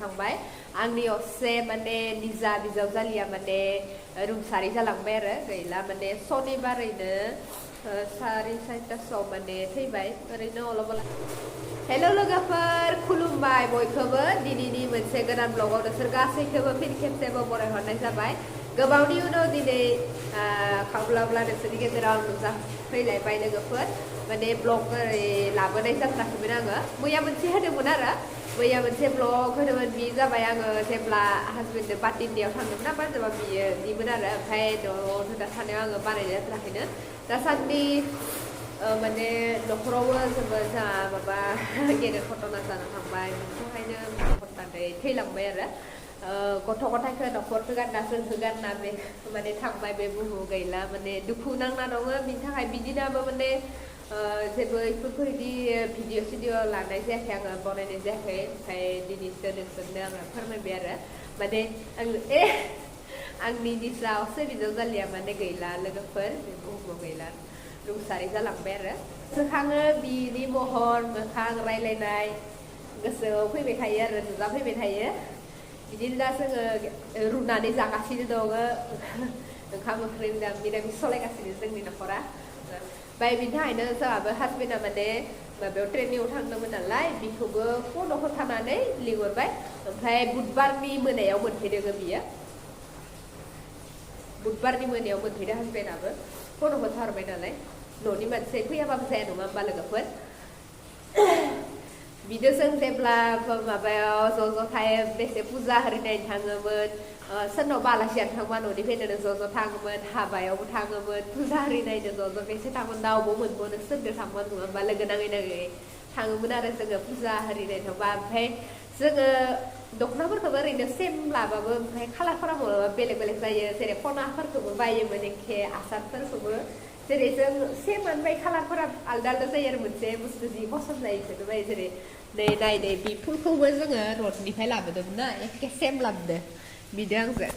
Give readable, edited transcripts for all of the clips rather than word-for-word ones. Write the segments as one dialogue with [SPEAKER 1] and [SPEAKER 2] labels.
[SPEAKER 1] थांबाय आंनि असे माने निजा बिजावजालिया माने रुंसारि जालांबाय आरो गैला माने सनिबारैनो 4:30 माने थैबाय ओरैनो अलबला हेल' लोगोफोर खुलुमबाय बयखौबो दिनैनि मोनसे गोदान ब्लगाव नोंसोर गासैखौबो फिन खेबसेबो बरायहरनाय जाबाय गोबावनि उनाव दिनै खावब्लाब्ला नोंसोरनि गेजेराव नुजाफैलायबाय लोगोफोर माने ब्लग लाबोनाय जाथाराखैमोन आङो मैया मोनसे होदोंमोन आरो मैया मोनसे ब्लग होदोंमोन बि जाबाय आङो जेब्ला हासबेन्डजों बाटिन्दियाव थांदोंमोन ना बाजाराव बिमोन आरो ओमफ्राय न'आवनो दा थानायाव आङो बानायनाय जाथाराखैनो दासान्दि माने न'खरावबो जोंबो जोंहा माबा गेदेर घटना जानो थांबाय बेनिखायनो हथादै थैलांबाय आरो गथ' गथायखौ न'खरखौ गारना जोंखौ गारना बे माने थांबाय बे बुहुमाव गैला माने दुखु नांना दङ बिनि थाखाय बिदिनाबो माने जेबो बेफोरखौ बिदि भिडिअ सिडिअ लानाय जायाखै आङो बनायनाय जायाखै ओमफ्राय दिनैसो नोंसोरनो आङो फोरमायबाय आरो माने आंनि निजा असे बिजावजालिया माने गैला लोगोफोर बे बुहुमाव गैला रुंसारि जालांबाय आरो सोखाङो बिनि महर मोखां रायलायनाय गोसोआव फैबाय थायो आरो नुजाफैबाय थायो बिदिनो दा जोङो रुनानै जागासिनो दङ ओंखाम ओंख्रि मिरामिस सालायगासिनो जोंनि न'खरा ओमफ्राय बिनि थाखायनो जोंहाबो हासबेन्डआ माने माबायाव ट्रेनिंआव थांदोंमोन नालाय बिखौबो फनाव होखानानै लिंहरबाय ओमफ्राय बुधबारनि मोनायाव मोनफैदों बियो बुधबारनि मोनायाव मोनफैदों हासबेन्डआबो फनाव होथारबाय नालाय न'नि मानसि फैयाबाबो जाया नङा होमबा लोगोफोर बिदो जों जेब्ला माबायाव ज' थायो बेसे फुजा होनाय थाङोमोन सोरनावबा आलासि जानो थांबा न'निफ्रायनो ज' थाङोमोन हाबायावबो थाङोमोन फुजा होनायनो ज' बेसे थाङोमोन दा अबाव मोनबावनो सोरदो थांबा नङा होमबा लोगो नाङै थाङोमोन आरो जोङो फुजा होनाय थांबा ओमफ्राय जोङो दख'नाफोरखौबो ओरैनो सेम लाबाबो ओमफ्राय खालारफोराबो बेलेग बेलेग जायो जेरै खनाफोरखौबो बायोमोन एखे आसारफोरखौबो जेरै जों सेमानो बाय खालारफोरा आलदा आलदा जायो आरो मोनसे बुस्थु जि पसन्द जायो बेखौनो बायो जेरै नै नाय बि फुलखौबो जोङो रडनिफ्राय लाबोदोंमोन ना एखे सेम लाबोदों बिदो आंजों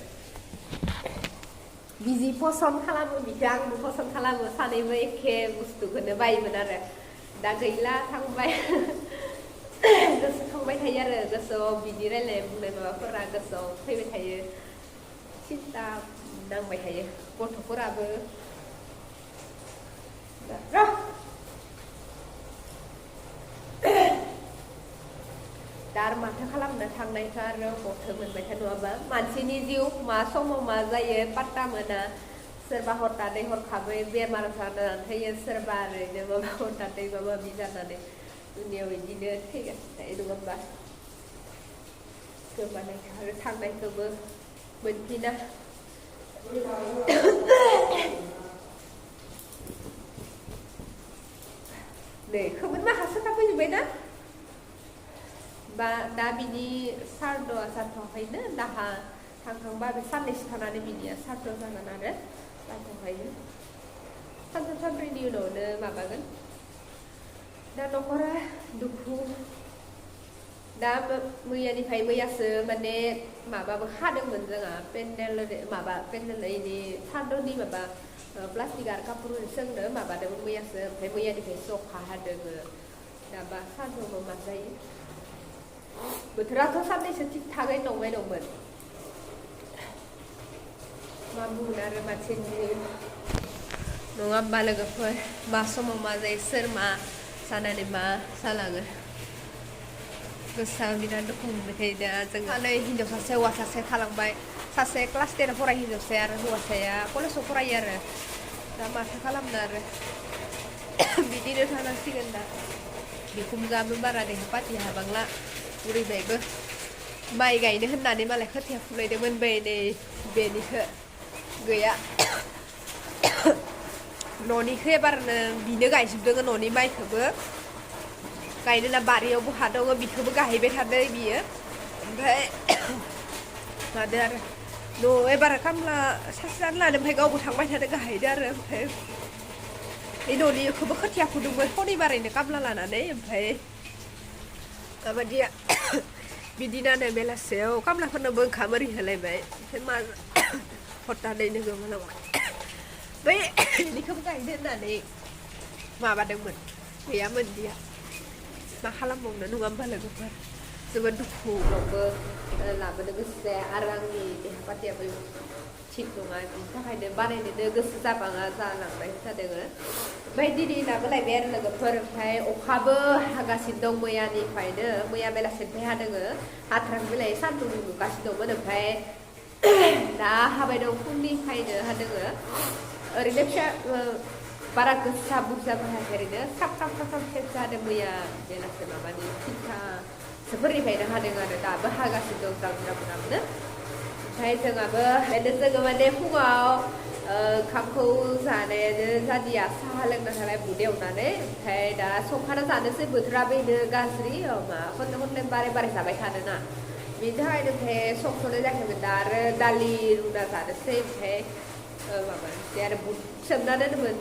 [SPEAKER 1] बिजि पसन्द खालामो बिखौ आंबो पसन्द खालामो सानैबो एखे बुस्थुखौनो बायोमोन आरो दा गैला थांबाय गोसोखांबाय थायो आरो गोसोआव बिदि रायलायनाय बुंनाय माबाफोरा गोसोआव फैबाय थायो सिन्था नांबाय थायो गथ'फोराबो दा आरो माथो खालामनो थांनायखौ आरो गथो मोनबाय था नङाबा मानसिनि जिउ मा समाव मा जायो पात्ता मोना सोरबा हथादै हरखाबै बेमार जानानै थैयो सोरबा ओरैनो माबा हथादै माबा माबि जानानै दुनियाव बिदिनो थैगासिनो थायो नङा होमबा गोमानायखौ आरो थांनायखौबो मोनफिना नै खोमोन माखासे फैजोब्बाय ना बा दा बिनि सारद'आ जाथ'वाखैनो दाहा थांखांबा बे साननैसो थानानै बिनिया सारद' जागोन आरो जाथ'वाखैनो सानथाम सानब्रैनि उनावनो माबागोन दा न'खरा दुखु दा मैयानिफ्राय मैयासो माने माबाबो खादोंमोन जोंहा पेन्डेल माबा पेन्डेल इनि सारद'नि माबा प्लास्टिक आरो कापुर सोंनो माबादोंमोन मैयासो ओमफ्राय मैयानिफ्रायसो अखा हादोङो दाबा सानदुंआव मा जायो बोथोराथ' साननैसो थिग थागै नंबाय दंमोन मा बुंगोन आरो मानसिनि नङा होमबा लोगोफोर मा समाव मा जायो सोर मा जानानै मा जालाङो गोसोआव बिराद दुखु मोनबाय थायो दा जों सानै हिनजाव सासे हौवा सासे थालांबाय सासे क्लास 10 फरायो हिनजावसाया आरो हौवासाया कलेजाव फरायो आरो दा माथो खालामनो आरो बिदिनो थानांसिगोन दा बिखुनजोआबो बारा देहा पाति हाबांला बुरैबायबो माइ गायनो होननानै मालाय खोथिया फुलायदोंमोन बै नै बेनिखौ गैया न'निखौ एबारनो बिनो गायजोबदों न'नि माइखौबो गायनो ना बारियावबो हा दङ बिखौबो गायहैबाय थादों बियो ओमफ्राय मादो आरो न' एबार खामला सासे जानो लादों ओमफ्राय गावबो थांबाय थादों गायहैदो आरो ओमफ्राय बे न'निखौबो खोथिया फुदोंमोन शनिबारैनो खामला लानानै ओमफ्राय माबादिया बिदिनानो बेलासेयाव खामलाफोरनोबो ओंखाम ओरि होलायबाय ओमफ्राय मा हथादैनो गोमालांबाय बै बेनिखौबो गायदो होननानै माबादोंमोन गैया मोनदिया मा खालामबावनो नङा होमबा लोगोफोर जोबोद दुखुआवबो लाबोनो गोसो जाया आरो आंनि देहा पातियाबो थिग नङा बिनि थाखायनो बानायनोनो गोसो जाबाङा जालांनाय जादों ओमफ्राय दिनै लाबोलायबाय आरो लोगोफोर ओमफ्राय अखाबो हागासिनो दं मैयानिफ्रायनो मैया बेलासिनिफ्राय हादोङो हाथाराखै बिलाइ सान्दुं दुंगासिनो दंमोन ओमफ्राय दा हाबाय दं फुंनिफ्रायनो हादोङो ओरैनो फिसा बारा गोसा बुरजाबो हायाखै ओरैनो साब साब साब साब सेब जादों मैया बेलासि माबानि थिनथासोफोरनिफ्रायनो हादों आरो दाबो हागासिनो दं ज्राब ज्राब ज्राबनो ओमफ्राय जोङो माने फुङाव ओंखामखौ जानायानो जादिया साहा लोंनो थाखाय बुद एवनानै ओमफ्राय दा संखाना जानोसै बोथोरा बेनो गाज्रि मा खनले खनले बारे बारे जाबाय थानोना बिनि थाखायनो ओमफ्राय संथ'नाय जायाखैमोन दा आरो दालि रुना जानोसै ओमफ्राय माबानोसै आरो बुद सोमना दोनोमोन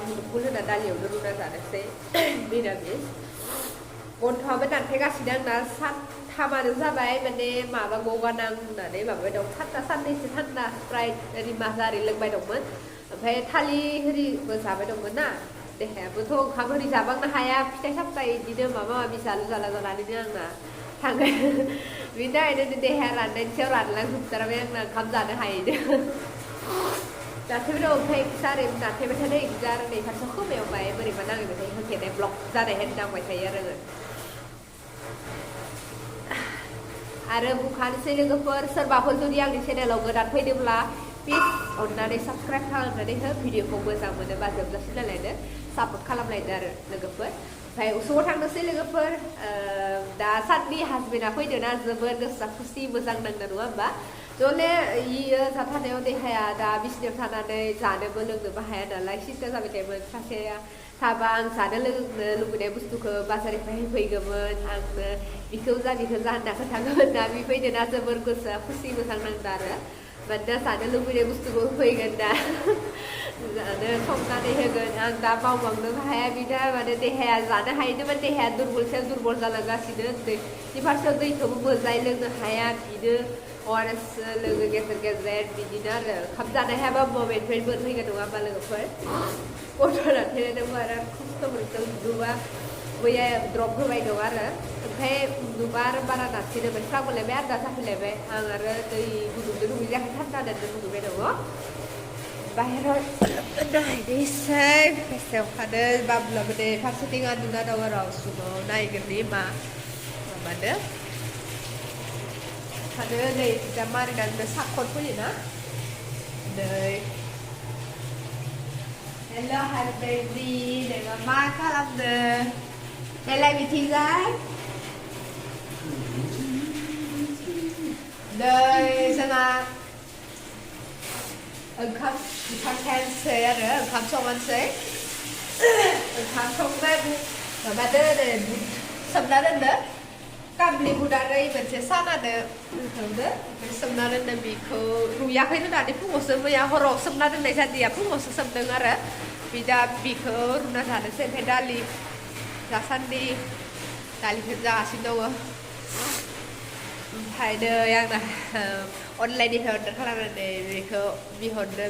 [SPEAKER 1] मुदुफुल होना दालियावनो रुना जानोसै निरामिस गन्थंआबो दानफायगासिनो आंना सानथामानो जाबाय माने माबा गगा नांनानै माबाबाय दं साननैसो थान्दा स्प्राइट रिमास आरि लोंबाय दंमोन ओमफ्राय थालिर हिरिबो जाबाय दंमोन ना देहायाबोथ' ओंखाम हिरि जाबांनो हाया फिथाइ सामथाइ बिदिनो माबा माबि जालु जाला जानानैनो आंना थाङो बिनि थाखायनो देहाया राननायनि सायाव रानलांजोबथारबाय आंना ओंखाम जानो हायैनो जाथायबाय दं ओमफ्राय सारै नाथायबाय थानाय एग्जा आरो नै फार्स्टआव खोमायावबाय बोरैबा नाङैबाय थायो होखेनाय ब्लक जानाय हेन नांबाय थायो आरो बुंखानोसै लोगोफोर सोरबाफोर जुदि आंनि चेनेलाव गोदान फैदोंब्ला प्लिज अननानै साबस्क्राइब खालामनानै हो भिडिअखौ मोजां मोनोबा जोबजासिम नायलायनो सापर्ट खालामलायदो आरो लोगोफोर ओमफ्राय उसुङाव थांनोसै लोगोफोर दा साननि हासबेन्डआ फैदोंना जोबोर गोसोआ खुसि मोजां नांदों नङा होमबा जले इयो जाथानायाव देहाया दा बिसिनायाव थानानै जानोबो लोंनोबो हाया नालाय सिन्था जाबाय थायोमोन सासेया थाबा आं जानो लोंनो लुबैनाय बुस्थुखौ बाजारनिफ्राय होफैगौमोन आंनो बिखौ जा होनना खोन्थागौमोन ना बि फैदोंना जोबोर गोसोआ खुसि मोजां नांदों आरो मानोना जानो लुबैनाय बुस्थुखौ होफैगोन दा जानो संनानै होगोन आं दा मावबांनोबो हाया बिदा माने देहाया जानो हायोमोन देहाया दुरबल सायाव दुरबल जालांगासिनो दैनि फारसेयाव दैखौबो मोजाङै लोंनो हाया बिनो अआरएस लोगो गेजेर गेजेर बिदिनो आरो ओंखाम जानो हायाबा बबेनिफ्राय मोनफैगोन नङा होमबा लोगोफोर गथ'ना थैनायदोंबो आरो खस्थ' मोनदों उन्दुबा मैया द्रप होबाय दं आरो ओमफ्राय उन्दुबा आरो बारा नारसिनोमोन स्रां मोनलायबाय आदार जाफैलायबाय आं आरो दै गुदुंजों दुगैजायाखै थान्दा दैजों दुगैबाय दङ बाहेराव नायनोसै फेसायाव खादो बाबुलाबो नै फारसेथिं उन्दुना दं आरो उसुङाव नायगोननि माबादो खादो नै दा मारिनानै साखर फैयोना नै हेल' हारबेबि नोङो मा खालामदों देलाय बिथिंजाय नै जोंहा ओंखाम संसै आरो ओंखाम संनोसै ओंखाम संबाय माबादो नै बुद सोमना दोनदो काबुलि बुद आरो मोनसे सानादो होदो सोमना दोनदो बेखौ रुयाखै होननानै फुङावसो मैया हराव सोमना दोननाय जादिया फुङावसो सोमदों आरो बिदा बिखौ रुना जानोसै ओमफ्राय दालि दासान्दि दालिखौ जागासिनो दङ ओमफ्राय नै आंना अनलाइननिफ्राय अर्डार खालामनानै बेखौ बिहरदो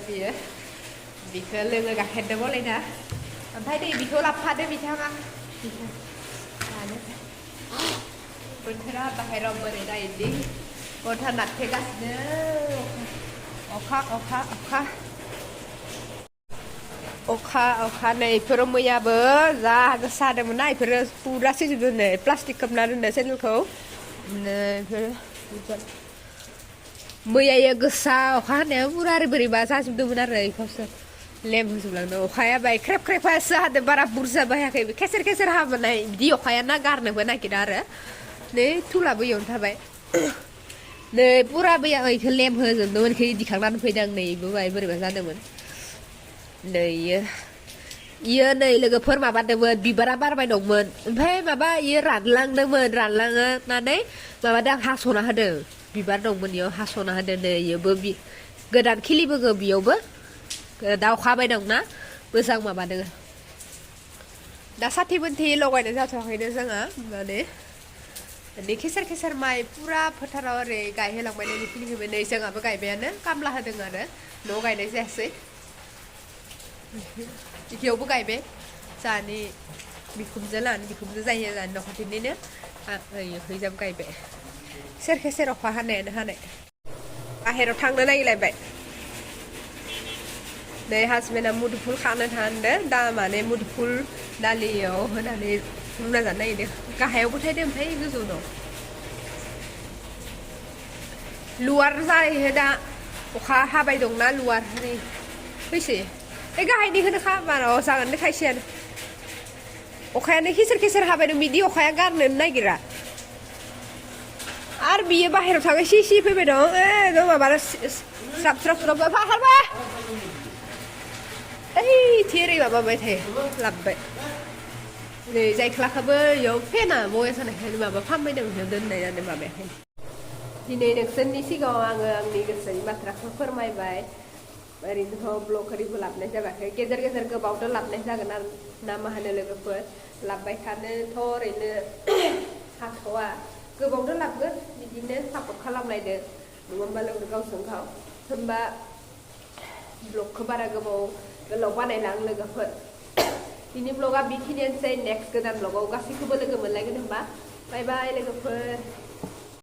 [SPEAKER 1] बिखौ लोङो गाइखेरजों गलायना ओमफ्राय नै बिखौ लाबोफादो बिथाङा जानो बोथोरा बाहेराव बोरै नायदि गथा नारथेगासिनो अखा नै इफोरो मैयाबो जा गोसा हादोंमोन ना इफोरो फुरा सिजोबदों नै प्लास्टिक खोबना दोनदो सेन्देलखौ मैया गोसा अखा हानायाव फुरा आरो बोरैबा जाजोबदोंमोन आरो इखौसो लेम होजोबलांदों अखाया बाय ख्रेब ख्रेबसो हादों बारा बुरजा बायाखै खेसेर खेसेर हाबोनाय बिदि अखाया ना गारनोबो नागिरा आरो नै थुलाबो इयावनो थाबाय नै फुरा बैया इखौ लेम होजोबदोंमोन इखौ दिखांनानै फैदों नै इबो बाय बोरैबा जादोंमोन नै इयो नै लोगोफोर माबादोंमोन बिबारा बारबाय दंमोन ओमफ्राय माबा इयो रानलांनानै माबादों हास'ना होदों बिबार दंमोन इयाव हास'ना होदों नै इयोबो गोदान खिलिबोगो बेयावबो दा अखा हाबाय दंना मोजां माबादों दा साथि बोन्थि लगायनाय जाथ'वाखैनो जोंहा माने खेसेर खेसेर माइ फुरा फोथाराव ओरै गायहोलांबाय नै खिलिखौबो नै जोंहाबो गायबायानो खामला होदों आरो न' गायनाय जायासै बेयावबो गायबाय जाहानि बिखुमजो जायो जाहानि न' खाथिनिनो हैजाम गायबाय सेरखे सेराव अखा हानायानो हानाय बाहेराव थांनो नागिरलायबाय नै हासबेन्डआ मुदुफुल खानो थांदों दा माने मुदुफुल दालियाव होनानै रुना जानो नागिरदों गाहायावबो थायदों ओमफ्राय गोजौआव दं लुवार जायो दा अखा हाबाय दंना लुवार नै फैसै बे गाहायनि होनोखा मानाव जागोन दे खायसेयानो अखायानो खिसोर खिसोर हाबाय दं बिदि अखाया गारनो नागिरा आरो बियो बाहेराव थाङो सि सि फैबाय दं एकदम माबा स्राब स्राब स्राब फाहारबा ओइ थेरै माबाबाय थायो लाबबाय नै जायख्लाखौबो इयाव फेना बया जानायखायनो माबा फामबायदों बेयाव दोननाय जादों माबायाखायनो दिनै नोंसोरनि सिगाङाव आङो आंनि गोसोनि बाथ्राखौ फोरमायबाय ओरैनोथ' ब्लग ओरैबो लाबनाय जाबाय गेजेर गेजेर गोबावदो लाबनाय जागोन आरो ना मा होनो लोगोफोर लाबबाय थानोथ' ओरैनो हाथ'वा गोबावदो लाबगोन बिदिनो सापर्ट खालामलायदो नङाबा लोगो गावजों गाव होनबा ब्लगखौ बारा गोलाव बानायला आं लोगोफोर दिनै ब्लगा बेखिनियानोसै नेक्स्ट गोदान ब्लगाव गासैखौबो लोगो मोनलायगोन होनबा बाय बाय लोगोफोर